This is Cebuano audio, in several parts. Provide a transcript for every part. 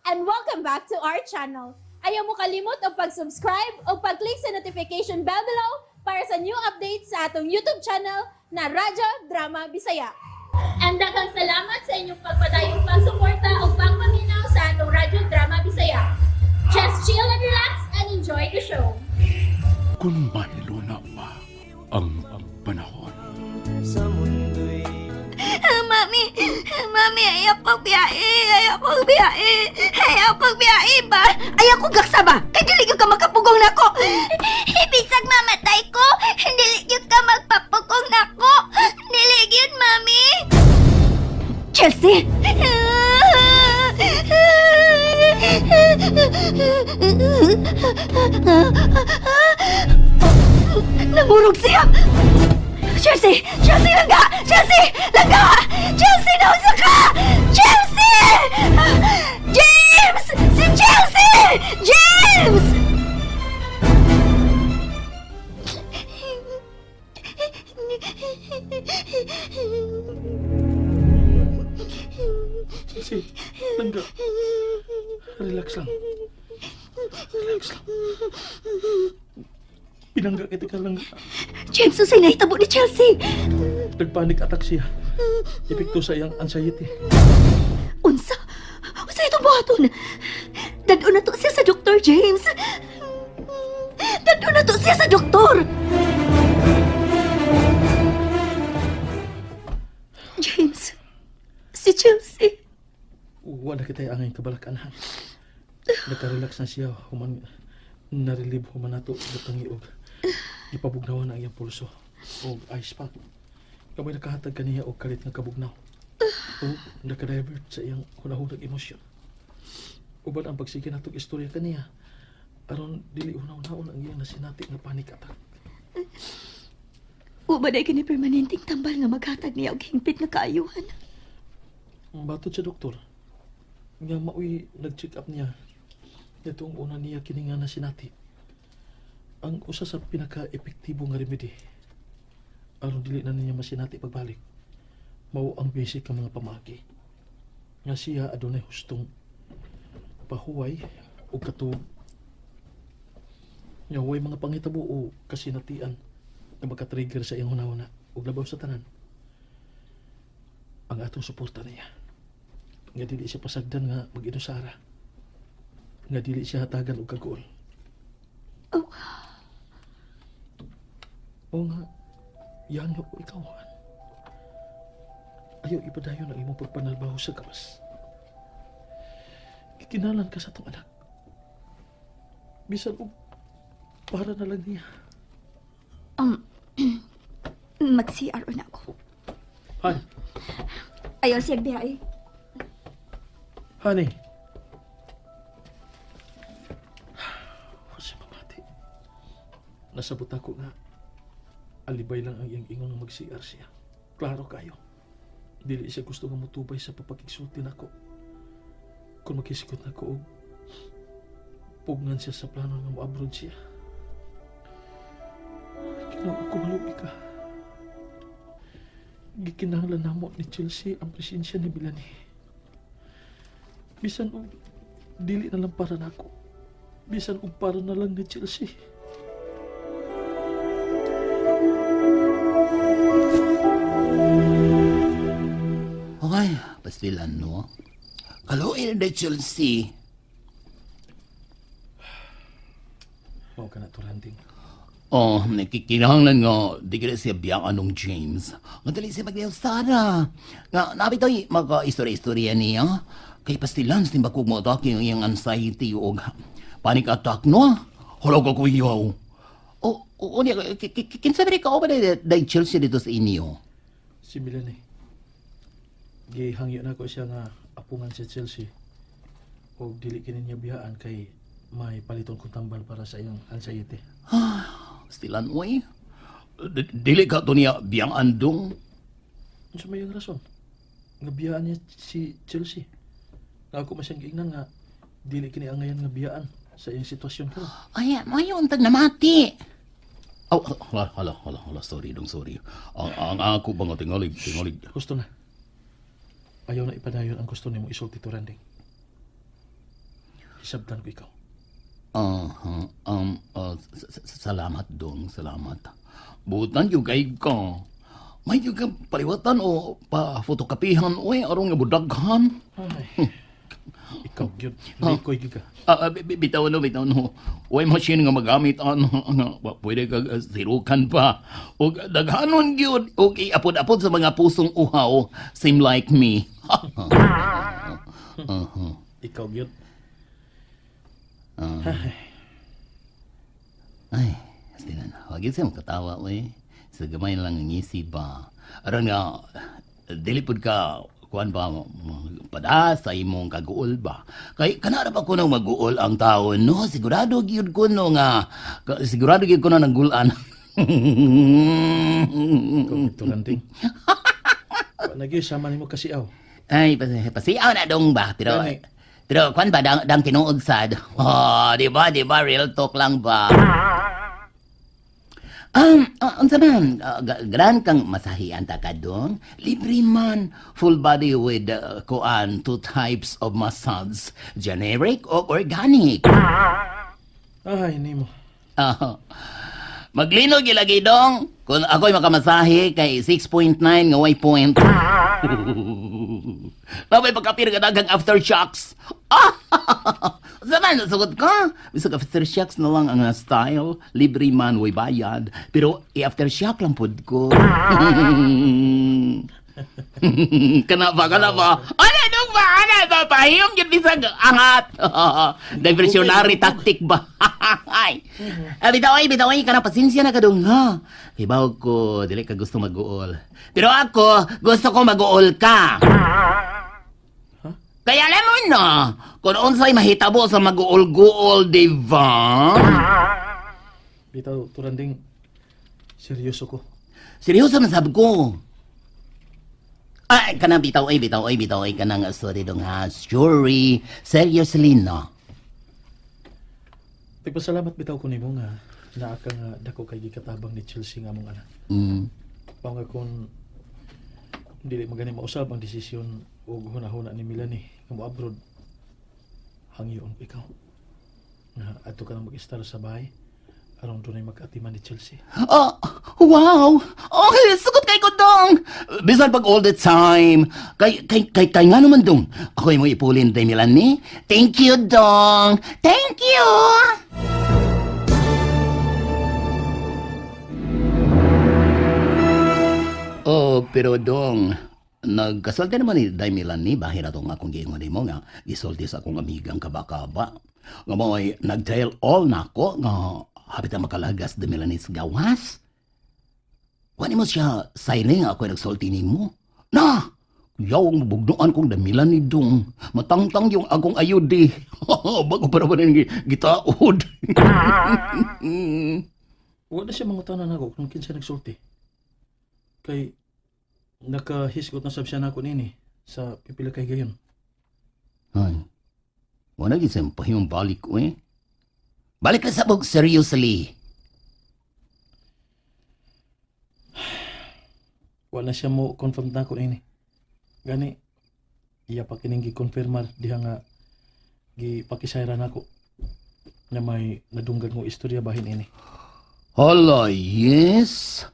And welcome back to our channel. Ayaw mo kalimot og pag-subscribe o pag-click sa notification bell below para sa new updates sa atong YouTube channel na Radyo Drama Bisaya. And daghang salamat sa inyong pagpadayong pagsuporta o pagpaminaw sa atong Radyo Drama Bisaya. Just chill and relax and enjoy the show. Kung mahiluna pa ang panahon. Sa mundo'y Mami, mami, ayaw kong biyahe, ayaw kong biyahe, ayaw kong biyahe ba? Ayaw kong gaksa ba? Kay dili gyud ka makapugong nako. Bisag mamatay ko, dili gyud ka magpapugong nako. Dili gyud, mami. Chelsea! Nangurog siya! Chelsea! Chelsea, langga! Chelsea! Langga! Chelsea, nausa ka! Chelsea! James! Si Chelsea! James! Chelsea, langga. Relax lang. Relax lang. Pinangga kita ka langga. James, unsay nahitabo ni Chelsea? Nagpanic attack siya. Epekto sa iyang anxiety. Unsa? Unsa itong buhaton? Dadon na to siya sa Dr. James. Dadon na to siya sa doktor. James, si Chelsea. Wala kita angay kabalakanhan. Nakarelax na siya human na-relieve human nato butang og gipabugnawan ang iyang pulso og ice pack. Kamay nakahatag kaniya og kalit nga kabugnaw. O nakadivert sa iyang hunahunag emosyon. Uban ang pagsige natong istorya kaniya aron dili hunaw-hunaon ang iyang nasinati nga panic attack. Uba na kini permanenteng tambal nga maghatag niya og hingpit nga kaayuhan. Batod sa doktor nga maoy nag-check up niya nitong una niya kini nga nasinati. Ang usa sa pinaka-epektibo nga remedy aron dili na niya masinati pagbalik mao ang basic nga mga pamaagi nga siya adunay hustong pahuway o katub nga huway mga pangitabo o kasinatian nga makatrigger sa iyang hunahuna ug labaw sa tanan ang atong suporta niya nga dili siya pasagdan nga mag-inusara nga dili siya hatagan og kaguol. Oh. O nga, yangyo ko ikaw, Han. Ayaw ipadayon ang imong pagpanalbaho sa gawas. Kikinalan ka sa atong anak. Bisan og para na lang niya. Mag-CR na ako. Han, Ayaw siya biyahe. honey. Wa siya mamati. Nasabot ako nga alibay lang ang iyang ingon nga mag-CR siya. Klaro kayo. Dili siya gusto nga mutubay sa papakigsulti nako. Kung makisikot nako og pugnan siya sa plano nga moabroad siya. Ginoo ko, malubi ka. Gikinahanglan namo ni Chelsea ang presensya ni Melanie. Bisan og dili na lang para nako. Bisan og para na lang ni Chelsea. Okay, pastilan no. Kaluin na Chelsea. Mao ka na to, Landing. Oh, nakikinahanglan nga di ka na siya biyang anong James. Nga dali siya maglayaw Sara. Nga nabi tayo maka-istorya-istorya niya. Kay pastilan, timbakog mo atake ang iyang anxiety o panic attack no. Hulog ako iyaw. O, o, niya, kinsa ba ka o ba na Chelsea dito sa inyo? Si Melanie. Gihangyo na ko siya nga apungan sa Chelsea. Og dili kini niya biyaan kay may paliton kong tambal para sa iyang anxiety. Pastilan, oy. Dili ka to niya biyang andong. Unsa may ang rason? Nga biyaan niya si Chelsea. Nga ako man siyang giingnan nga dili kini angayan nga biyaan sa iyang sitwasyon karon. Ay, mayo untag namati. Oh, hala, hala, hala, hala, sorry dong, sorry. Ang ako ba nga tingalig, tingalig. Gusto na. Ayaw na ipadayon ang gusto nimo isulti to, Randing. Hisabtan ko ikaw. Salamat dong, salamat. Butan yung kay ka. May yung ka paliwatan o pa fotokapihan oy aron nga budaghan. Ay. Ikaw gyud. Likoy gyud ka. Bitaw no, bitaw no. Way machine nga magamit ano nga pwede ka sirukan pa. Og daghanon gyud og iapod-apod sa mga pusong uhaw, same like me. Ikaw gyud. Ay, stilan. Wag yun siya makatawa, uy. Sa gamay lang ang ngisi ba. Aron nga, dili pud ka, kuan ba, pada sa imong kaguol ba. Kay, kanara pa ko nang maguol ang tao, no? Sigurado gyud ko no nga, sigurado gyud ko no nang gulan. Ikaw gyud turanding. Wa na gyud sama nimo kasi aw. Ay, pasiaw na dong ba? Pero, Gani. pero kuan ba, dang tinuod sad? Oh, di ba, di ba, real talk lang ba? Unsa man, gran kang masahian ta ka dong? Libre man, full body with kuan, two types of massage, generic o organic. Ay, nimo. Ah, maglinog ilagay dong. Kung ako'y makamasahe kay 6.9 nga way point. Nabay pagkapir ka daghang aftershocks. Ah! Sa man, sugot ka. Bisag aftershocks na lang ang style. Libre man, way bayad. Pero i-aftershock lang pud ko. Kana ba, kana ba? Ano nung ba? Ano ba? Pahiyom yun bisag angat. Diversionary tactic ba? Ay. Ah, bitaw ay, bitaw ay, kana pasensya na kadung ha. Hibaw ko, dili ka gusto mag-uol. Pero ako, gusto ko mag-uol ka. Kaya alam mo na, kung unsay mahitabo sa mag-uol-guol, di ba? Bitaw turanding. Seryoso ko. Seryoso man sabi ko. Ay, kanang bitaw ay, bitaw ay, bitaw ay, kanang sorry dong ha. Sorry. Seriously no. Nagpasalamat bitaw ko nimo nga naa ka nga dako kay gikatabang ni Chelsea nga among anak. Mao nga kung dili magani mausab ang desisyon ug hunahuna ni Melanie nga mo-abroad, hangyoon ko ikaw nga adto ka nang mag-istar sa bahay aron dunay magkaatiman ni Chelsea. Oh, wow! Oh, sugot kay ko dong! Bisan pag all the time. Kay nga naman dong. Ako'y mo ipulin day Melanie. Thank you, dong! Thank you! Oh, pero dong, nagkasulti naman ni Day Melanie, bahira tong akong giingon nimo nga gisulti sa akong amigang kabakaba. Nga mo'y nag-tell all nako nga hapit na makalagas Day Melanie sa gawas. Wani mo siya siring ako nagsulti nimo. Na! Yaw ang bugnuan kong damilan ni Dong. Matangtang yung akong ayod di. Bago pa naman yung gitaod. Wa na siya mangutana nako kung kinsa nagsulti. Kay nakahisgot na sab siya nako nini sa pipila kay gayon. Ay, wala gid sa pahimong balik ko eh. Balik ka sa bug seriously. Wa na siya mo confirm nako nini. Gani iya pa kining gi-confirmar diha nga gipakisayra nako na may nadunggan ko istorya bahin ini. Hala, yes.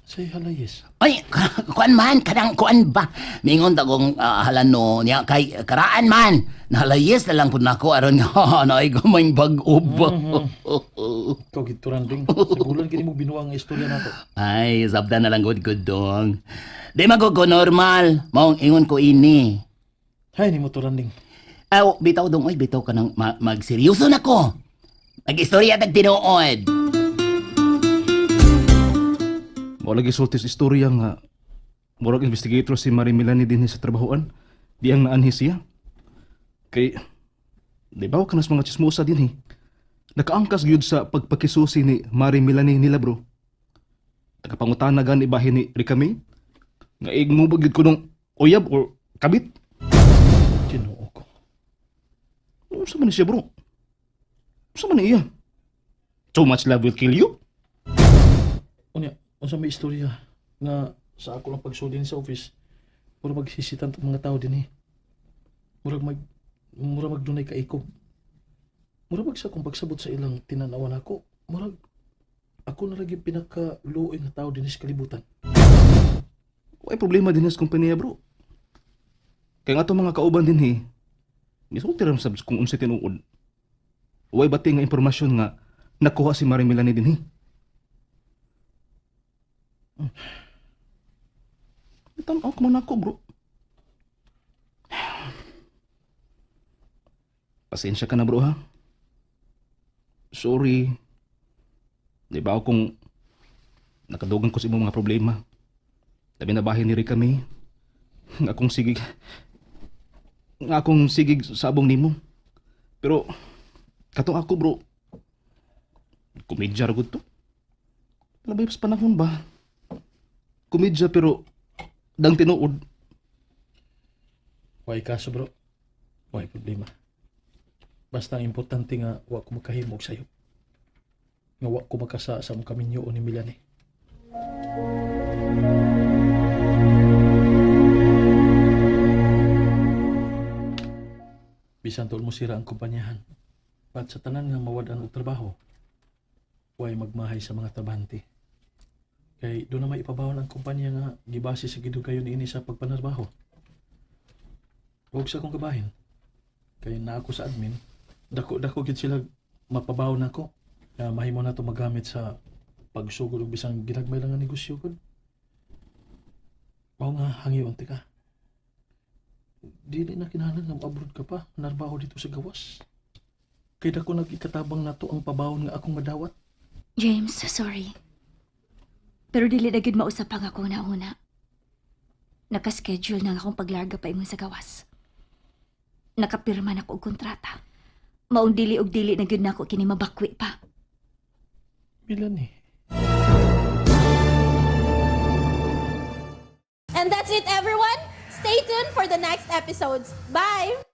Say halayes. Ay, kuan man, kanang kuan ba? Mingon ta kong halano niya kay karaan man. Nahalayes na lang pud nako aron nga naay gamay bag-o ba. Ikaw gituran ding. Sa gulan kini mo binuang ang istorya nato. Ay, sabda na lang good good dong. Di magugo normal. Maong ingon ko ini. Hay ni mo turanding. Aw, bitaw dong, oy, bitaw ka nang magseryoso na ko. Mag-istorya tag tinuod. Mao lagi sulti sa istorya nga murag investigator si Marie Melanie dinhi sa trabahoan. Di ang naanhi siya. Kay di ba kanas mga chismosa dinhi. Nakaangkas gyud sa pagpakisusi ni Marie Melanie nila bro. Nakapangutana gani bahin ni Rika May. Nga igmo ba gyud kunong uyab or kabit? Ginoo ko. Unsa man ni siya bro? Unsa man ni iya? Too much love will kill you? Unya, unsa may istorya nga sa ako lang pagsuli ni sa office, murag magsisitan tong mga tao dinhi. Murag mag Mura magdunay kaikog. Mura mag sa akong pagsabot sa ilang tinanawan ako. Murag ako na lagi pinakaluoy nga tao dinhi sa kalibutan. Way problema din sa kumpanya, bro. Kaya nga itong mga kauban din eh, gisulti ra sab kung unsay tinuod. Way bati nga impormasyon nga nakuha si Marie Melanie din eh. Tanaw ko man ako, bro. Pasensya ka na, bro, ha? Sorry. Di ba akong nakadugang ko sa imong mga problema. Labi na bahin ni kami. Nga akong sigig... Nga akong sigig sabong nimo. Pero, katong ako bro, komedya ra gud to. Labay pas panahon ba? Komedya pero dang tinuod. Way kaso bro. Way problema. Basta ang importante nga wa ko makahimog sayo. Nga wa ko makasa sa mong kaminyo ni Milane. Bisan tuol mo sira ang kumpanyahan. Pat sa tanan nga mawad-an og trabaho, way magmahay sa mga trabahante. Kay doon na may ipabawon ang kumpanya nga gibase sa gidugayon niini sa pagpanarbaho. Huwag sa akong kabahin. Kay na ako sa admin, dako-dako gid sila mapabaw na ako. Na mahimo na to magamit sa pagsugod og bisang ginagmay lang nga negosyo gud. Mao nga hangyoon ti ka. Dili na kinahanglan nga abroad ka pa, narbaho dito sa gawas. Kay dako nagikatabang nato ang pabawon nga akong madawat. James, sorry. Pero dili na gyud mausap ang akong nauna. Nakaschedule na ang akong paglarga pa ingon sa gawas. Nakapirma na ko og kontrata. Maong dili og dili na gyud nako kini mabakwi pa. Bilan eh. And that's it, everyone. Stay tuned for the next episodes. Bye!